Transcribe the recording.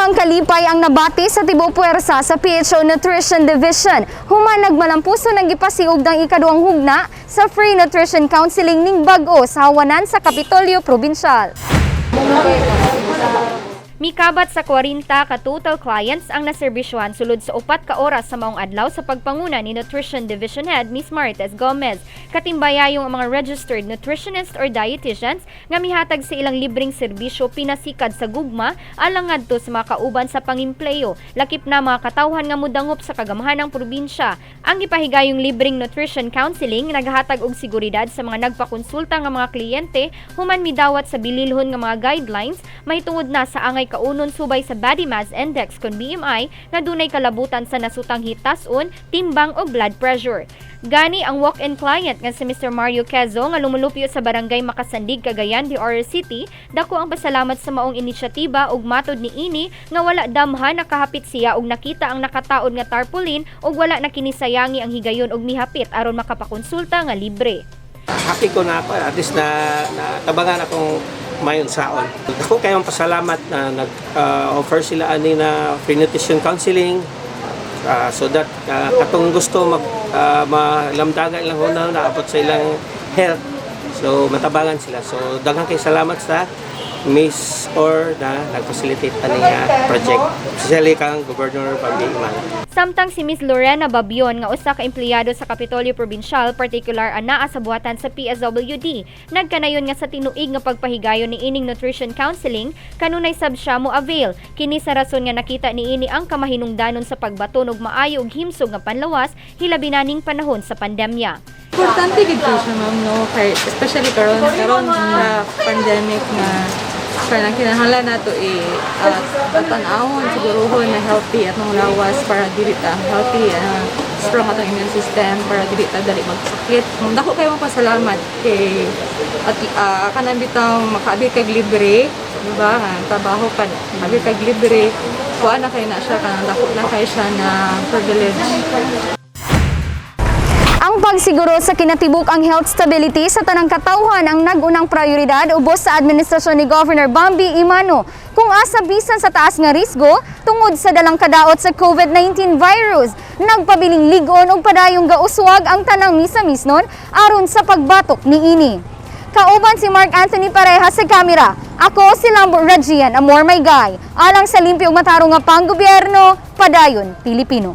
Daghang kalipay ang nabati sa tibuok puwersa sa PHO Nutrition Division human nagmalampuso ng gipasiugdang ikaduhang hugna sa free nutrition counseling ning bag-o sa hawanan sa Kapitolyo Provincial. Mikabat sa 40 ka total clients ang naserbisyuhan sulod sa 4 ka oras sa maong adlaw sa pagpanguna ni Nutrition Division Head Miss Marites Gomez. Katimbayayong ang mga registered nutritionist or dietitians nga mihatag sa ilang libreng serbisyo pinasikad sa gugma alang ngadto sa mga kauban sa pangimpleyo, lakip na mga katawhan nga mudangop sa kagamahanang probinsya. Ang gipahigayong libreng nutrition counseling naghatag og seguridad sa mga nagpakonsulta nga mga kliyente human midawat sa bililhon nga mga guidelines mahitungod na sa angay kaunon subay sa Body Mass Index kon BMI nga dunay kalabutan sa nasutang hitason, timbang o blood pressure. Gani ang walk-in client nga si Mr. Mario Quezo nga lumulupyo sa Barangay Makasandig, Cagayan de Oro City, dako ang pasalamat sa maong inisyatiba ug matod niini nga wala damha nakahapit siya og nakita ang nakataod nga tarpaulin ug wala na kini sayangi ang higayon og mihapit aron makapakonsulta nga libre. Happy ko na ako, at least na tabangan akong mayon saon. Ako kayong pasalamat na nag-offer sila ani na free nutrition counseling so that katong gusto mag malamdagan ilang huna naabot sa ilang health. So matabangan sila. So daghan kay salamat sa Miss or na nag-facilitate ani nga project. Especially kang Governor Bambi Emano. Samtang si Miss Lorena Babion nga usa ka empleyado sa Kapitolyo Provincial, partikular anaa sa buhatan sa PSWD, nagkanayon nga sa tinuig nga pagpahigayon ni ining nutrition counseling, kanunay sab siya mo avail. Kini sa rason nga nakita niini ang kamahinungdanon sa pagbaton og maayo ug himsog nga panlawas, hilabi na ning panahon sa pandemya. Importante gid kay siya, ma'am, no, kay especially karon sa pandemic nga kanang kinahanglan nato i tan-awon, siguruhon na healthy atong lawas para dili ta healthy, strong atong immune system para dili ta dali magsakit. Dako kayo pasalamat kay at kanang bitang makaabil kag libre, di ba? Nga trabaho ka, abil kag libre, kuan na kay na siya, kanang dako na kay siya na privilege. Ang pagsiguro sa kinatibuk ang health stability sa tanang katawhan ang nag-unang prioridad ubos sa administrasyon ni Governor Bambi Emano kung asa bisan sa taas nga risgo tungod sa dalang kadaot sa COVID-19 virus. Nagpabiling lig-on og padayong gauswag ang tanang misamisnon aron sa pagbatok niini. Kauban si Mark Anthony Pareja sa kamera. Ako si Lambo Rajian, Amor My Guy. Alang sa limpyo ug matarong nga panggobyerno, padayon Pilipino.